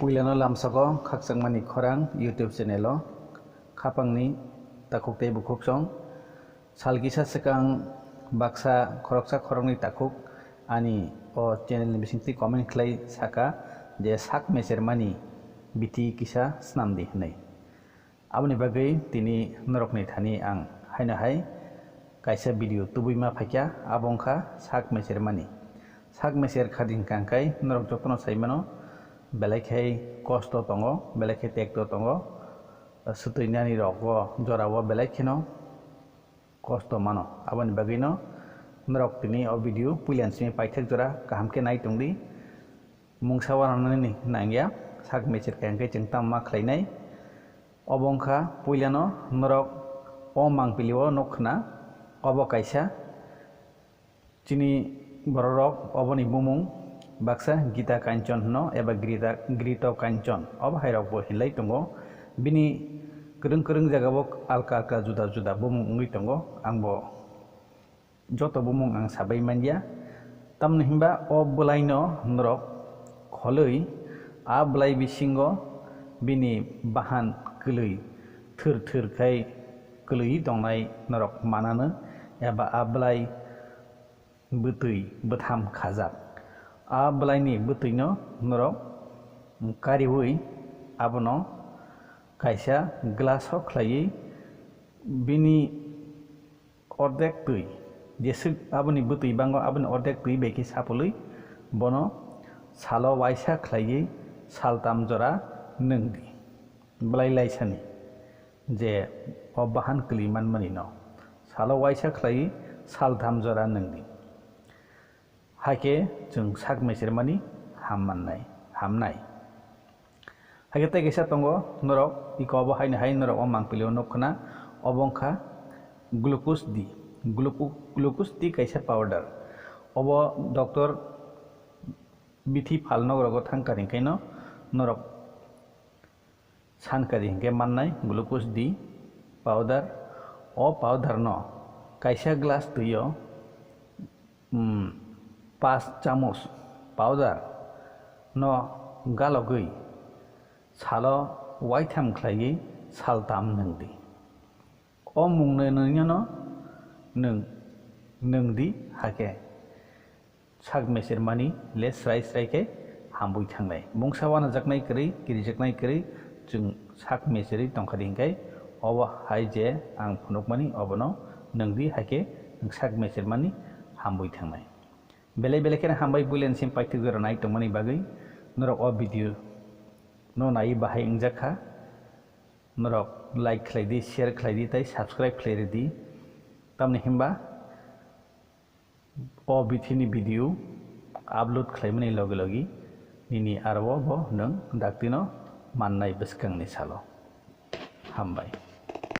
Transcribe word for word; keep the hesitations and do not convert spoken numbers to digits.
Puilano lamsogo khakchangmani khorang YouTube channel o khapangni takhuk tei bukhuksong. Sal kisa swkang baksa khoroksa khoroknwi takhuk ani o channel ni bisingtwi comment khlai saka je sak mechermani biti kisa snamdi hwnwi. Aboni bagwi tini norokni thani ang haino hai kaisa video tubui ma phaikha, abo wngkha sak mechermani. Sak mecher khadi hwnkha hwnkhe norok jotono sai mano, belai khe kosto tongo, belai khe tekto tongo, swtwi nani rokbo jorao belai kheno kosto mano. Aboni bagwino norok tini o video puila simi paithak jora kaham khe nai tongdi. Mungsa uananani nangya, sak mecher khe hwnkhe chwng tamo ma khlainai. Obo wngkha puilano norok o mangpili o nuk khna, obo kaisa chini bororok oboni bumung baksa Gita Kanchon hwno eba Grita, Grito Kanchon, obo hai rokbo hinlai tongo. Bini kwrwng kwrwng jagao alka alka juda juda bumung wngwi tongo, ang bo joto bumung ang sabai manya. Tamni hinba o bwlaino norok kholwi a bwlai bisingo bini bahan kwlwi thwr thwr khai kwlwi tongnai norok manano, eba a bwlai bwtwi bwtham khajak. A bwlaini bwtwino norok kariwi abono kaisa glass o khlaiwi bini ordek twi, jeswk aboni bwtwi bango aboni ordek twi bai khe sapulwi bono salo uaisa khlaiwi saltam jora nwng di. Bwlai laisani je o bahan kwlwi manmani no salo uaisa khlaiwi saltam jora nwng di. Hai khe chwng sak mechermani ham mannai, hamnai. Hai khe tei kaisa tongo norok, iko obo haino hai norok o mangpili o nuk khna, obo wngkha glucose D, gluco-, glucose D kaisa powder. Obo doctor bithi phalnok rogo thang kar hwnkhe no norok Sankari hwnkhe mannai glucose D powder. O powder no kaisa glass twi o, um, pas chamus powder no galogwi salo uaitham khlaiwi saltam nwng di. O mungno nwngno nwng, nwng di, hakhe sak mechermani le srai srai khe hamwi thangnai. Mungsa uanajaknai kwrwi, kirijaknai kwrwi, chwng sak mecherwi tongkha di hwnkhe, obo hai je ang phunukmani obono nwng di, hakhe nwng sak mechermani hamwi thangnai. Belai belai kheno hambai builen sim paithak jora nai tongmani bagwi. Norok o video no naiwi bahai wngjakha. Norok like khlai di, share khlai di, tei subscribe khlai rw di. Tamni hinba o bithini video upload khlaimani logi logi nini aro bo nwng daktino mannai bwskangni salo. Hambai.